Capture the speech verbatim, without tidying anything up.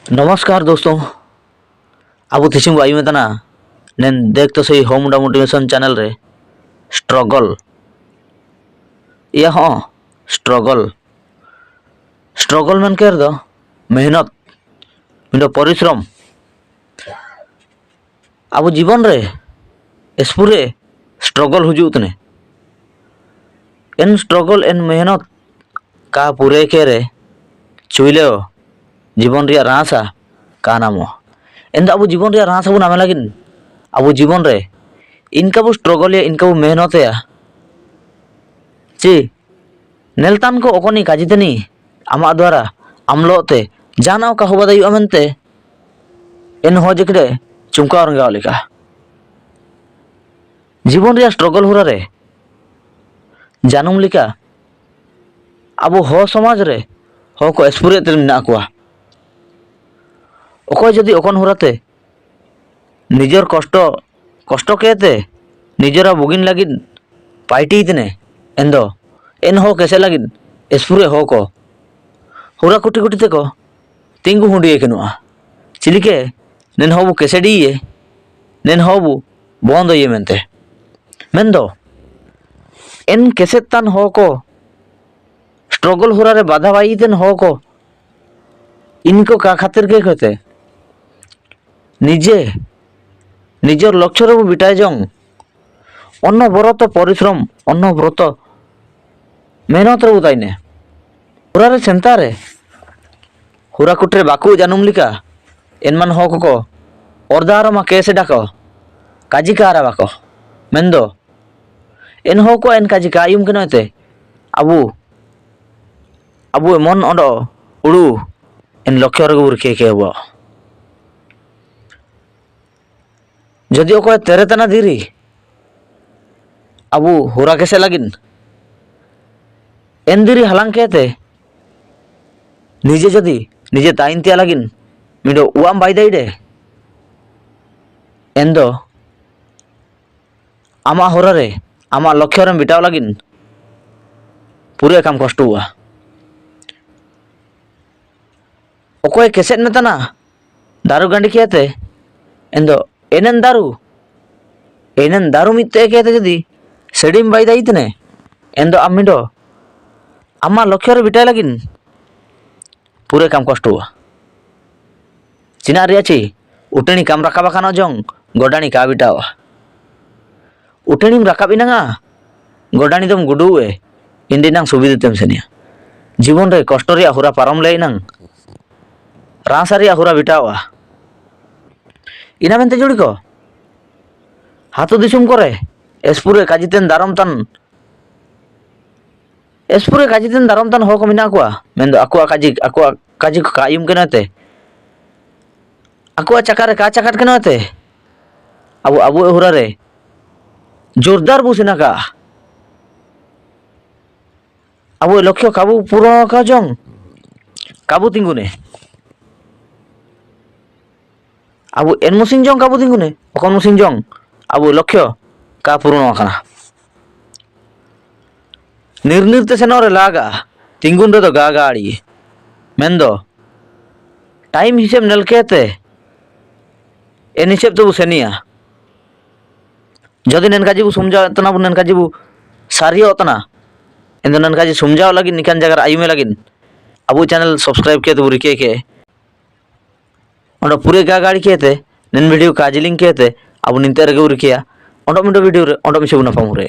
नमस्कार दोस्तों, अबू तीसिम बु आयु मेतना, नेन देख तो सही Home Munda Motivation channel रे struggle। या हाँ, struggle। Struggle मेन केरदो मेहनत, मिंडो परिश्रम। अबू जीवन रे एसपुरे struggle हुजूतने। एन struggle, एन मेहनत का पुरे केरे चुइलेओ जीवन रिया रासा का नामो। एंदा अबू जीवन रिया रासा बु नामे लागिन, अबू जीवन रे इनका बु struggle या, इनका बु मेहनत या ची नेलतान को ओकोनी काजितेनी अमा द्वारा अमलो ते जाना ओका होबा दायुआ मेंते एन हो जेकड़े चुमका ओरंगा लिका। जीवन रिया struggle हुरा रे जानुम लिका अबू हो समाज रे हो को एसपुरे ते मेना कुआ। ओको जदी ओकन हुरा ते निजर कष्ट, कष्ट केते निजरा बुगिन लागिन पाइटी इतने एंदो, एन हो केसे लागिन एसपुरे हो को हुरा कुटी कुटी ते को तिंगु हुंडी एके नुआ। चिलिके नेन हो बु केसेडी ये, नेन हो बु बोंदो ये मेंते। मेंदो एन केसेतान हो को struggle हुरा रे बाधा बाई तेन हो को इनको का खातिर के कहते निजे निजर लक्ष्य रे बु बिटाए जंग। अन्नो बरत परिश्रम, अन्नो बरत मेहनत रे बु ताइने। हुरा रे सेंता रे हुरा कुटरे बाकु जानुम लिका एन मन हो को को ओरदारो मा केसे डाको काजी कारा बाको। मेंदो एन हो को एन काजी कायुम के नोते अबू अबू एमन ओंडो उड़ू एन लक्ष्य रे गुर के के बो। जदी ओको तेरे तना दिरी अबू हुरा केसे लागिन एन दिरी हलांग केते निजे जदी निजे ताइन तिया लागिन मिंडो उआम बाई दाइडे एंदो अमा हुरा रे अमा लक्ष्य रे बिटाओ लागिन पुरे काम कष्ट हुआ। ᱚᱠᱚᱭ ᱠᱮᱥᱮᱫ ᱢᱮᱛᱟᱱᱟ, ᱫᱟᱨᱩ ᱜᱟᱸᱰᱤ ᱠᱮᱛᱮ, ᱮᱱᱫᱚ ᱮᱱᱮᱱ ᱫᱟᱨᱩ, ᱮᱱᱮᱱ ᱫᱟᱨᱩ ᱢᱤᱫᱴᱮᱡ ᱠᱮᱛᱮ ᱡᱩᱫᱤ ᱥᱮᱰᱤᱢ ᱵᱟᱭ ᱫᱟᱭᱤᱛ ᱱᱮ, ᱮᱱᱫᱚ ᱟᱢ ᱢᱤᱰᱚ, ᱟᱢᱟ ᱞᱚᱠᱠᱷᱚ ᱨᱮ ᱵᱤᱴᱟᱭ ᱞᱟᱹᱜᱤᱱ ᱯᱩᱨᱟᱹ ᱠᱟᱢ ᱠᱚᱥᱴᱚᱣᱟ᱾ ᱪᱤᱱᱟᱜ ᱨᱮᱭᱟᱜ ᱪᱤ, ᱩᱴᱟᱹᱱᱤ ᱠᱟᱢ ᱨᱟᱠᱟᱵ ᱟᱠᱟᱱᱟ ᱡᱚᱝ, ᱜᱚᱰᱟᱱᱤ ᱠᱟ ᱵᱤᱴᱟᱣᱟ᱾ ᱩᱴᱟᱹᱱᱤᱢ ᱨᱟᱠᱟᱵ ᱮᱱᱟᱝᱟ, ᱜᱚᱰᱟᱱᱤ ᱫᱚᱢ ᱜᱩᱰᱩ ᱮ, ᱤᱱᱰᱤ ᱱᱟᱝ ᱥᱩᱵᱤᱫᱷᱟ ᱛᱮᱢ ᱥᱮᱱᱤᱭᱟ᱾ ᱡᱤᱵᱚᱱ ᱨᱮ ᱠᱚᱥᱴᱚ ᱨᱮᱭᱟᱜ ᱦᱚᱨᱟ ᱯᱟᱨᱚᱢ ᱞᱮ ᱮᱱᱟᱝ, ᱨᱟᱥᱟ ᱨᱮᱭᱟᱜ ᱦᱚᱨᱟ ᱵᱤᱴᱟᱣᱟ᱾ ᱤᱱᱟ ᱢᱮᱱᱛᱮ ᱡᱩᱲᱤ ᱠᱚ, ᱦᱟᱛᱩ ᱫᱤᱥᱚᱢ ᱠᱚᱨᱮ, ᱮᱥᱯᱩᱨᱮ ᱠᱟᱡᱤ ᱛᱮᱱ ᱫᱟᱨᱚᱢ ᱛᱟᱱ, ᱮᱥᱯᱩᱨᱮ ᱠᱟᱡᱤ ᱛᱮᱱ ᱫᱟᱨᱚᱢ ᱛᱟᱱ ᱦᱚᱲ ᱠᱚ ᱢᱮᱱᱟᱜ ᱠᱚᱣᱟ, ᱢᱮᱱᱫᱚ ᱟᱠᱚᱣᱟᱜ ᱠᱟᱡᱤ, ᱟᱠᱚᱣᱟᱜ ᱠᱟᱡᱤ ᱠᱚ ᱠᱟᱭᱩᱢ ᱠᱟᱱᱟ ᱛᱮ, ᱟᱠᱚᱣᱟᱜ ᱪᱟᱠᱟ ᱨᱮ ᱠᱟ ᱪᱟᱠᱟᱛ ᱠᱟᱱᱟ ᱛᱮ, ᱟᱵᱚ, ᱟᱵᱚᱣᱟᱜ ᱦᱚᱨᱟ ᱨᱮ ᱡᱳᱨᱫᱟᱨ ᱵᱚ ᱥᱮᱱᱟ ᱠᱟ, ᱟᱵᱚᱣᱟᱜ ᱞᱚᱠᱠᱷᱚ ᱠᱟᱵᱚ ᱯᱩᱨᱚᱱ ᱠᱟ ᱡᱚᱝ, ᱠᱟᱵᱚ ᱛᱤᱸᱜᱩᱱᱮ᱾ ᱟᱵᱚ ᱮᱱ ᱢᱩᱥᱤᱱ ᱡᱚᱝ ᱠᱟᱵᱚ ᱛᱤᱸᱜᱩᱱᱮ, ᱚᱠᱚᱱ ᱢᱩᱥᱤᱱ ᱡᱚᱝ, ᱟᱵᱚ ᱞᱚᱠᱠᱷᱚ ᱠᱟ ᱯᱩᱨᱚᱱ ᱟᱠᱟᱱᱟ᱾ ᱱᱤᱨ ᱱᱤᱨ ᱛᱮ ᱥᱮᱱᱚᱜ ᱨᱮ ᱞᱟᱜᱟᱜᱼᱟ, ᱛᱤᱸᱜᱩᱱ ᱨᱮᱫᱚ ᱜᱟ ᱜᱟ ᱟᱲᱤᱭᱮ᱾ ᱢᱮᱱᱫᱚ, time ᱦᱤᱥᱟᱹᱵ ᱱᱮᱞ ᱠᱮᱛᱮ, ᱮᱱ ᱦᱤᱥᱟᱹᱵ ᱛᱮᱵᱚ ᱥᱮᱱᱤᱭᱟ᱾ ᱡᱚᱫᱤ ᱱᱮᱱᱠᱟ ᱡᱤᱵᱚ ᱥᱚᱢᱡᱷᱟᱣ ᱛᱟᱱᱟ ᱵᱚ, ᱱᱮᱱᱠᱟ ᱡᱤᱵᱚ ᱥᱟᱨᱤᱭᱚᱜ ᱛᱟᱱᱟ, ᱮᱱᱫᱚ ᱱᱮᱱᱠᱟ ᱡᱤ ᱥᱚᱢᱡᱷᱟᱣ ᱞᱟᱹᱜᱤᱫ, ᱱᱤᱠᱟᱱ ᱡᱟᱭᱜᱟ ᱨᱮ ᱟᱭᱩᱢᱮ ᱞᱟᱹᱜᱤᱫ, ᱟᱵᱚ channel subscribe ᱠᱮᱛᱮ ᱵᱚ ᱨᱤᱠᱟᱹᱭ ᱠᱮ᱾ ᱚᱸᱰᱮ ᱯᱩᱨᱟᱹ ᱜᱟ ᱜᱟᱲᱤ ᱠᱮᱛᱮ, ᱱᱤᱱ video ᱠᱟᱡᱤᱞᱤᱝ ᱠᱮᱛᱮ, ᱟᱵᱚ ᱱᱤᱱᱛᱮ ᱨᱮᱜᱮ ᱵᱚ ᱨᱤᱠᱟᱹᱭᱟ᱾ ᱚᱸᱰᱮ ᱢᱤᱫᱴᱮᱱ video ᱨᱮ, ᱚᱸᱰᱮ ᱢᱤᱫ ᱥᱮ ᱵᱚ ᱧᱟᱯᱟᱢ ᱨᱮ᱾